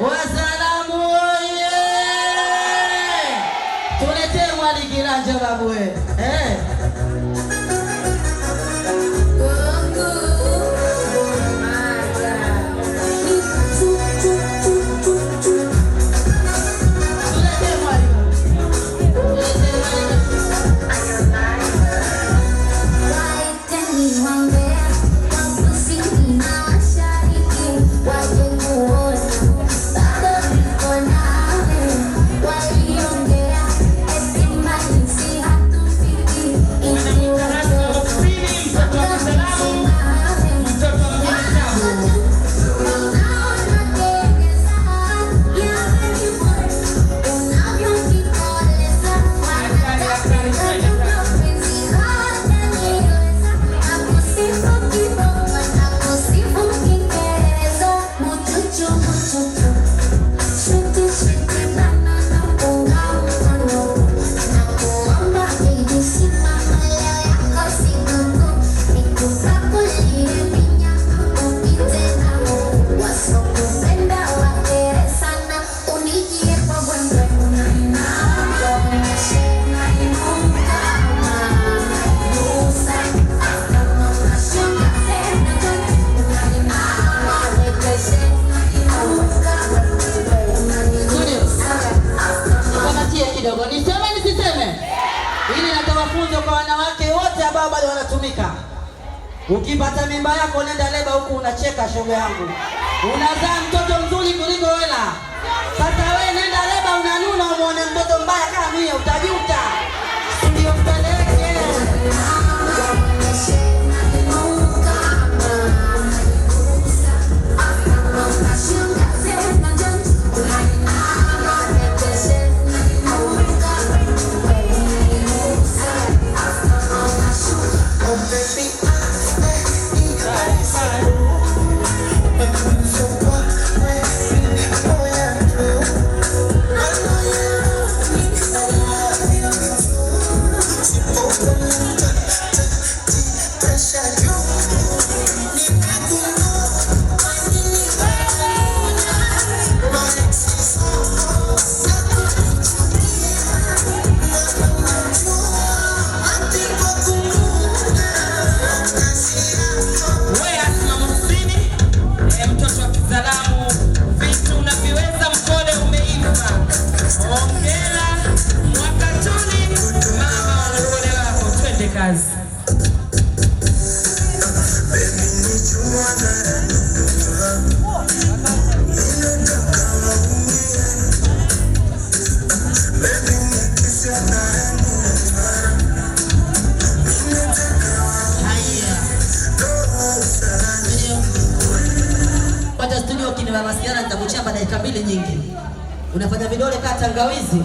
Wasalamu oye! Tuletee mwali kiranja babu we. Eh. Tuletee mwali. Tuletee mwali. Waiteni wambea wa kusini na mashariki waje kuona bado niko nawe. Waliongea eti mbali si hatufiki, Mwanamke Kusini, mtoto wa Kisalamu, mtoto wa Mwana. Wasokupenda wakere sana, unijie kwa bwembwe, unaonyeshe unainuka, unaigusa, kama unashuka tena, unainama, unainuka, unanigusa. Nikamatie kidogo. Niseme nisiseme? Hili natoa funzo kwa wanawake wote ambao bado wanatumika. Ukipata mimba yako nenda leba huku unacheka, shoga yangu. Unazaa mtoto mzuri kuliko hela. Sasa we nenda leba unanuna, umuone mtoto mbaya kama mie, utajuta. Ndio mpeleke. We Asma Muhsini, mtoto wa Kisalamu, vitu unaviweza, mkole umeiva. Hongera Mwakatuni, mama wa mkole wako, twende kazi. Haya. Studio. Pata studio kinimamasiana nitakuchapa dakika 2 nyingi. Unafanya vidole kama tangawizi.